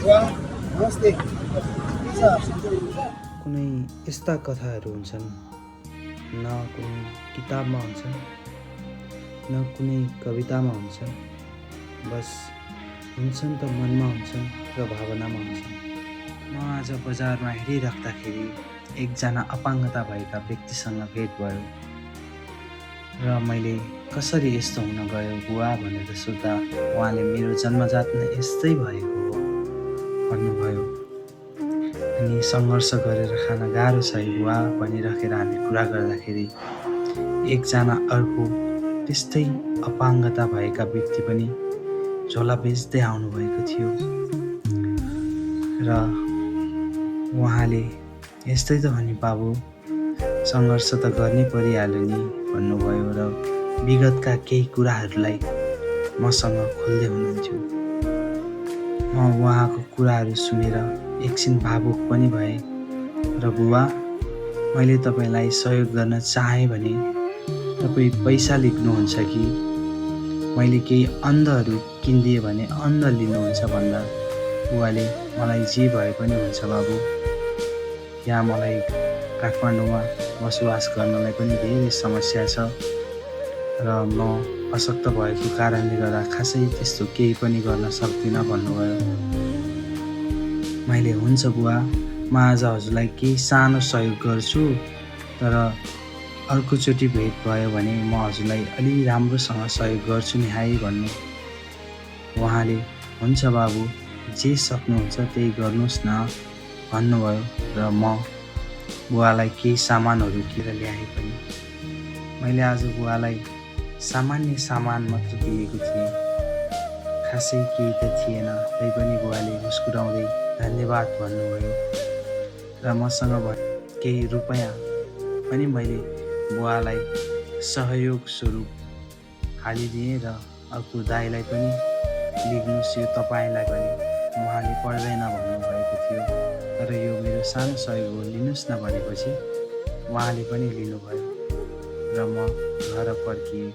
नमस्ते। कुनै यस्ता कथाहरू हुन्छन् न कुनै किताबमा हुन्छन् न कुनै कवितामा हुन्छन्, बस हुन्छन् त मनमा हुन्छन् र भावनामा हुन्छन्। म आज बजारमा हिँडिराख्दाखेरि एकजना अपाङ्गता भएका व्यक्तिसँग भेट भयो र मैले कसरी यस्तो हुन गयो बुवा भनेर सोद्धा उहाँले मेरो जन्मजात नै यस्तै भएको हो भन्नुभयो। अनि सङ्घर्ष गरेर खान गाह्रो छ है बुवा भनिराखेर हामी कुरा गर्दाखेरि एकजना अर्को त्यस्तै अपाङ्गता भएका व्यक्ति पनि झोला बेच्दै आउनुभएको थियो र उहाँले यस्तै त हो नि बाबु, सङ्घर्ष त गर्नै परिहाल्यो नि भन्नुभयो र विगतका केही कुराहरूलाई मसँग खोल्दै हुनुहुन्थ्यो। म उहाँको कुराहरू सुनेर एकछिन भावुक पनि भएँ र बुवा, मैले तपाईँलाई सहयोग गर्न चाहेँ भने तपाईँ पैसा लिनुहुन्छ कि मैले केही अन्डहरू किनिदिएँ भने अन्ड लिनुहुन्छ भन्दा बुवाले मलाई जे भए पनि हुन्छ बाबु, यहाँ मलाई काठमाडौँमा बसोबास गर्नलाई पनि धेरै समस्या छ र म अशक्त भएको कारणले गर्दा खासै त्यस्तो केही पनि गर्न सक्दिनँ भन्नुभयो। मैले हुन्छ बुवा, म आज हजुरलाई केही सानो सहयोग गर्छु, तर अर्कोचोटि भेट भयो भने म हजुरलाई अलि राम्रोसँग सहयोग गर्छु नि है भन्नु। उहाँले हुन्छ बाबु, जे सक्नुहुन्छ त्यही गर्नुहोस् न भन्नुभयो र म बुवालाई केही सामानहरू किनेर ल्याएँ पनि। मैले आज बुवालाई सामान्य सामान मात्र दिएको थिएँ, खासै केही त थिएन, तैपनि बुवाले मुस्कुराउँदै धन्यवाद भन्नुभयो र मसँग केही रुपैयाँ पनि मैले बुवालाई सहयोग स्वरूप हालिदिएँ र अर्को दाइलाई पनि लिनुहोस् यो तपाईँलाई पनि, उहाँले पर्दैन भन्नुभएको थियो, तर यो मेरो सानो सहयोग हो लिनुहोस् न भनेपछि उहाँले पनि लिनुभयो र म घर फर्किएँ।